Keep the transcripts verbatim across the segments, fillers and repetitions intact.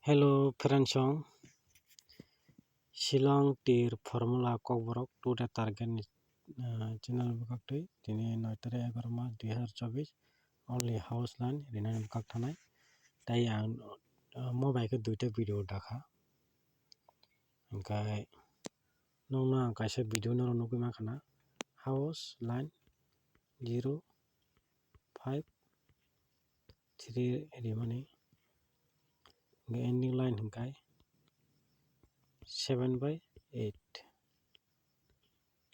Hello friends song, Shillong tir formula kokborok today target ni, ah, channel bwkhaktwi tini noi tarik egaroh mas dui hazar chobbish, only house line rinani bwkhak thanai. Tai ang, ah, mo bai khe duita video dakha, hwnkhe nokno ang kaisa video norok nugwi mankha na, house line zero five three rimani, hwnkhe ending line hwnkhe seven by eight.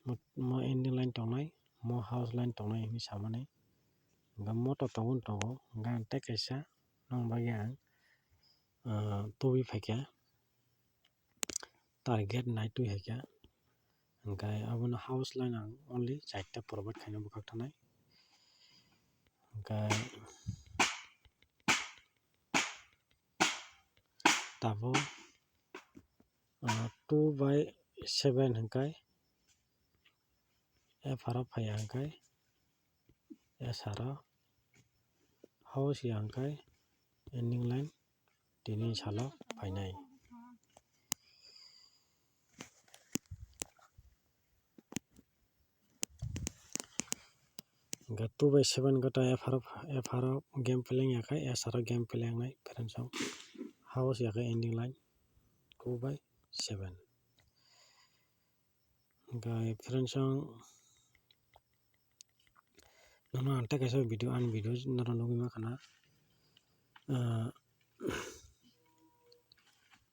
Mo, mo ending line tongnai, mo house line tongnai hinwi samani. Hwnkhe motor tongo, tongo, hwnkhe ang tei kaisa nokni bagwi ang, ah, tubui phaikha. Target nai twi hai khe, hwnkhe abono house line ang only charta provide khaina bwkhak thanai. Hwnkhe tabuk, ah, two by seven hwnkhe F R o phaiya hwnkhe S R o house ya hwnkhe ending line tini salo phainai. Hwnkhe two by seven khe to F R o, F R o game plan ya khe S R o game plan wngnai friends song. House ya khe ending line two by seven. Hwnkhe friends song, nono ang tei kaisa video, ani video norok nugwi mankha na, ah,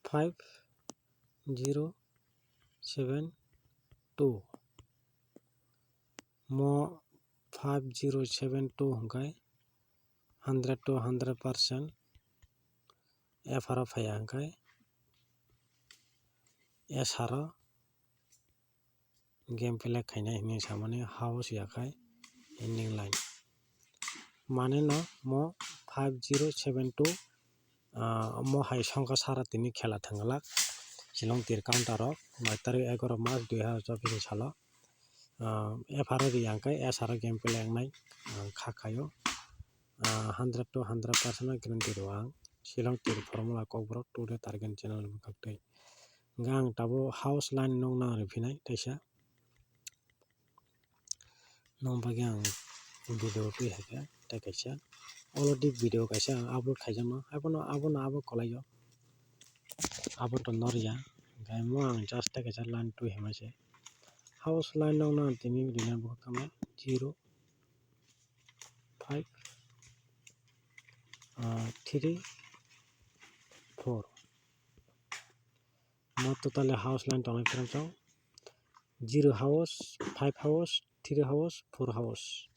five zero seven two. Mo five zero seven two hwnkhe hundred to hundred percent F R o phaiya hwnkhe S R o game play khainai hinwi samani house ya khai ending line. Maneno mo five zero seven two, ah, mo hai songkha sara tini khela thwngwlak Shillong tir counter o noi tarik egaroh mas dui hazar chobbish ni salo, ah, F R o ri ang khe S R o game play wngnai ang kha khaio. Ah, hundred to hundred percent no guarantee rw ang. Shillong tir formula kokborok today target channel bwkhaktwi. Hwnkhe ang tabuk house line nokno riphinai taisa. Nokni bagwi ang video twi hai khe tei kaisa already video kaisa ang upload khaijakno, abono, abono abo kwlaio, abo to norya, hwnkhe mo ang just tei kaisa line twi hai se. House line nokno ang tini rina bwkha kama zero five, ah, three four. Mo totally house line tongnai friends song. Zero house, five house, three house, four house.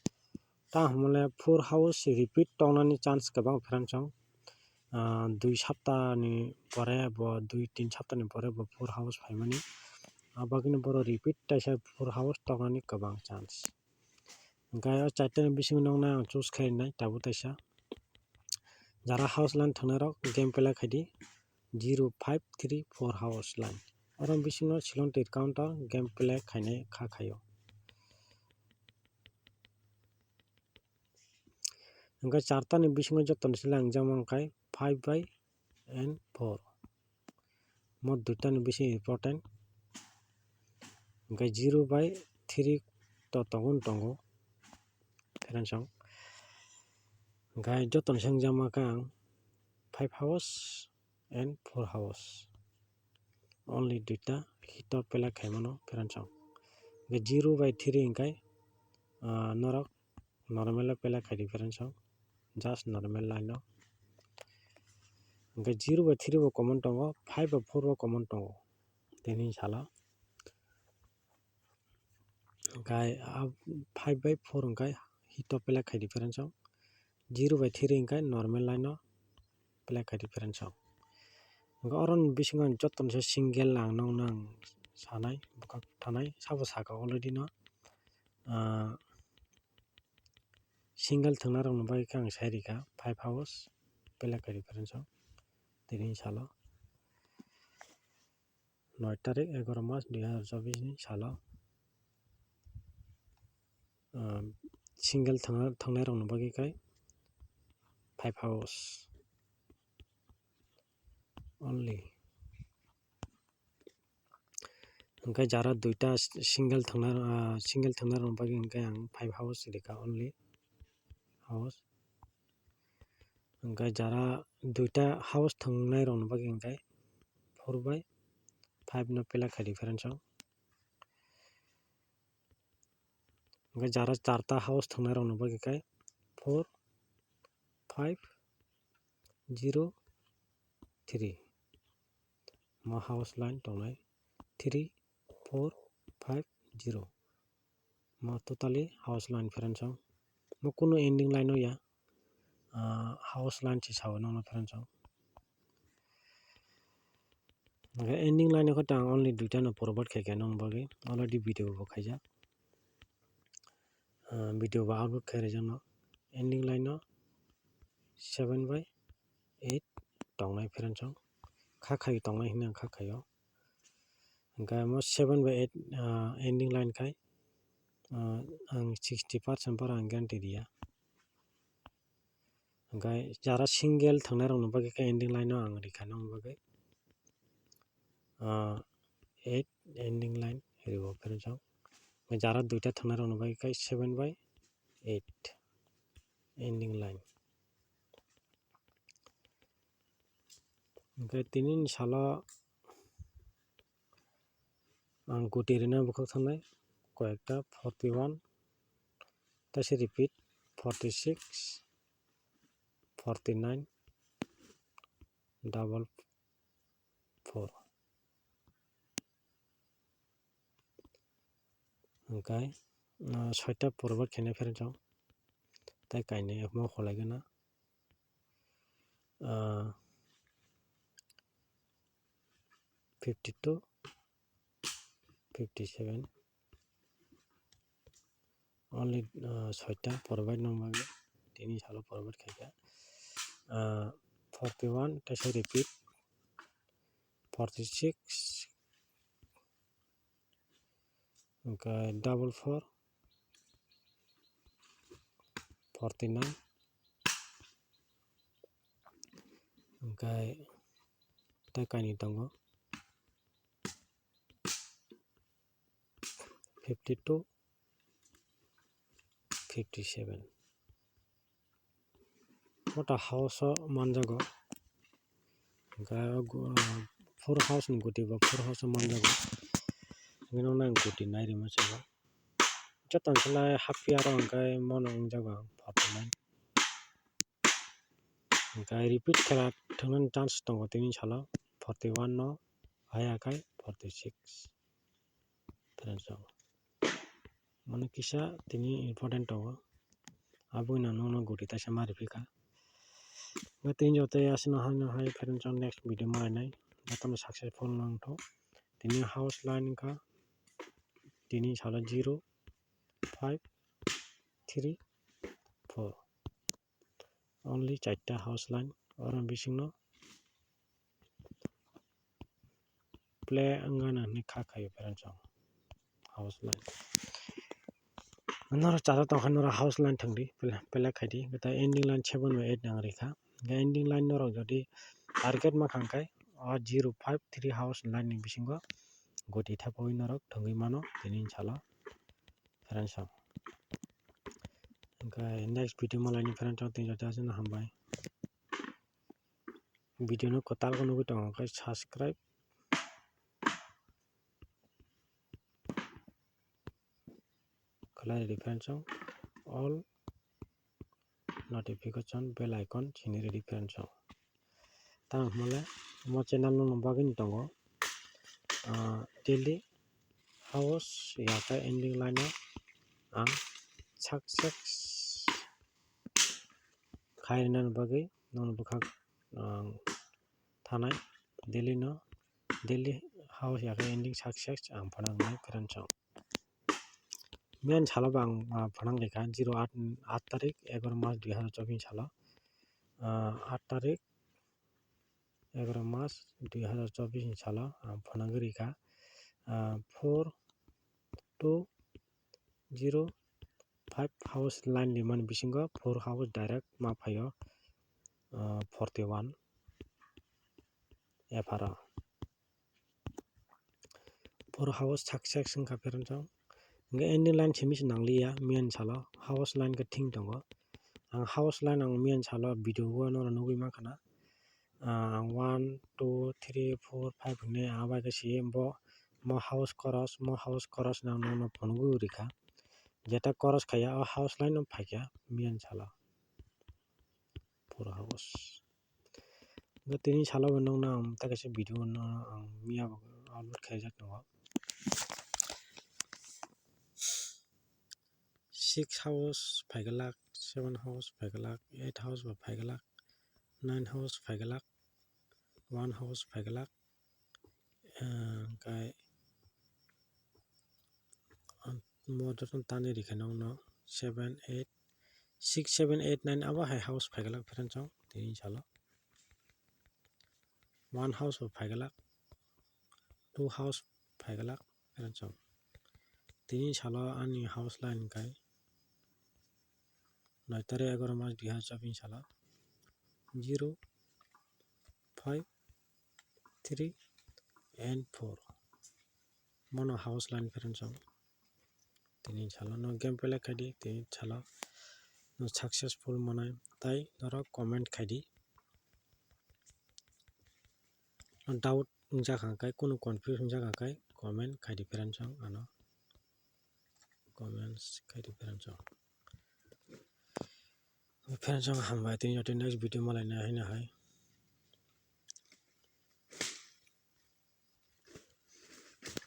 Ta hwnle four house repeat tongnani chance kwbang friends song. Ah, dui sapta ni pore bo, dui tin sapta ni pore bo four house phaimani. Abagini boro repeat taisa four house tongnani kwbang chance. Hwnkhe o charta ni bisingo nokna ang choose khainai tabuk taisa. Jara house line thwngnairok game play khaidi, zero five three four house line. Oro bisingo Shillong tir counter game play khainai kha khaio. Hwnkhe charta ni bisingo joto ni sle ang jama wngkha five by and four. Mo duita ni bisingo important. Hwnkhe zero by three to tongo, tongo. Friends song. Hwnkhe joto ni sle ang jama kha ang five house and four house. Only duita hito play khaimano friends song. Hwnkhe zero by three hwnkhe, ah, norok normal o play khaidi friends song. Just normal line o. Hwnkhe zero by three bo common tongo, five by four bo common tongo. Tini salo. Hwnkhe, ah, five by four hwnkhe hito play khaidi friends song. Zero by three hwnkhe normal line o play khaidi friends song. Hwnkhe oro ni bisingo joto ni se single ang nokno ang sanai, bwkhak thanai, sabo saka already no, ah, single thwngna rokni bagwi khe ang sai rikha five house play khaidi friends song. Tini salo. Noi tarik egaroh mas dui hazar chobbish ni salo, ah, single thwngna, thwngnai rokni bagwi khe five house. Only. Hwnkhe jara duita single thwngna, ah, single thwngna rokni bagwi hwnkhe ang five house rikha, only house. Hwnkhe jara duita house thwngnai rokni bagwi hwnkhe four by five no pelak kha difference o. Hwnkhe jara charta house thwngnai rokni bagwi khe four, five, zero, three. Mo house line tongnai three, four, five, zero. Mo totally house line friends o. Mo kunu ending line o ya. Ah, house line se sao nokno friends o. Hwnkhe ending line o khe ang only duita no provide khaikha nokni bagwi. Already video bo khaijak. Ah, video bo upload khai rijak no. Ending line no seven by eight tongnai friends o. Kha khai tongnai hinwi ang kha khaio. Hwnkhe mo seven by eight, ah, ending line khai, ah, ang sixty percent para ang guarantee riya. Hwnkhe jara single thwngnai rokni bagwi khe ending line no ang rikha nokni bagwi. Ah, eight ending line riwo friends o. Jara duita thwngnai rokni bagwi khe seven by eight ending line. Hwnkhe tini ni salo ang guti rina bukhuk thangnai koyekta forty one, tei se repeat forty six, forty nine, double four. Hwnkhe, ah, soita purbo khenai friends o tei kainwi omo khwlaigwna, ah, fifty two, fifty seven. Only, ah, soita provide nang bagwi tini salo provide khaikha. Ah, forty one tei se repeat forty six, hwnkhe double four, forty nine, hwnkhe tei kainwi tongo fifty two, fifty seven. Mota house o manjago. Hwnkhe o gu-, four house ni guti bo four house o manjago. Hwnkhe nokno ang guti nai rima sabo. Joto ni slai half year o hwnkhe mono wngjago ang forty nine. Hwnkhe repeat khela thwngnani chance tongo tini salo forty one no haya khai forty six. Friends o. Mane kisa tini important tongo. Aboni no nokno guti taisa ma riphi kha. Hwnkhe tini joto aswk no hai no hai friends o next video ma lainai. Jotono successful nang tho. Tini house line wngkha. Tini salo zero, five, three, four. Only charta house line, oro bisingno play wngana hinwi kha khaio friends o house line. Noro chara tongkha noro house line thangdi, pele, pele khaidi, tei ending line seven by eight nang rikha. Hwnkhe ending line norok jodi target ma khang khai, o zero five three house line ni bisingo goti thapaui norok thangwi mano tini salo friends o. Hwnkhe next video ma laini friends o, tini joto aswk no hambai. Video no kwtal khe nugwi tongo khe subscribe khlai rwdi friends o, all notification bell icon sini rwdi friends o. Tamo hwnle omo channel no bagwi tongo, ah, daily house yakha ending line o ang success khairina bagwi nokni bwkhak, ah, thanai daily no, daily house yakha ending success ang phana wngnai friends o. Main salo bo ang, ah, phana wngkha zero aat, aat tarik egaroh mas dui hazar chobbish salo, ah, aat tarik egaroh mas dui hazar chobbish ni salo ang phana wngwi rikha, ah, four two zero five house line rimani bisingo four house direct ma phaio, ah, forty one. F R o. Puro house success wngkha friends o. Hingke ending line simi se nangliya, miyani salo house line khe thing tongo. Ang house line ang miyani salo video o norok nugwi mankha na. Ah, ang one, two, three, four, five hinwi ang bai khe si bo, mo house koros, mo house koros nang nokno phunugwi rikha. Jeta koros khaiya o house line no phaikha miyani salo. Puro house. Bo tini salo bo nokno ang tei kaisa video no ang miya bo upload khaijak tongo. Six house phaikha lak, seven house phaikha lak, eight house bo phaikha lak, nine house phaikha lak, one house phaikha lak, ah, hingkai mo joto tani rikha nokno seven, eight, six, seven, eight, nine abo hai house phaikha lak friends o tini salo. One house bo phaikha lak, two house phaikha lak friends o. Tini salo ani house line hingkai noi tarik egaroh mas dui hazar chobbish salo zero, five, three and four. Mono house line friends o. Tini salo no game play khaidi, tini salo no successful manai tai norok comment khaidi. Doubt wngjakha khe, kunu confuse wngjakha khe comment khaidi friends o ano. Comments khaidi friends o. Friends o hambai tini jotoni next video malaina haino hai.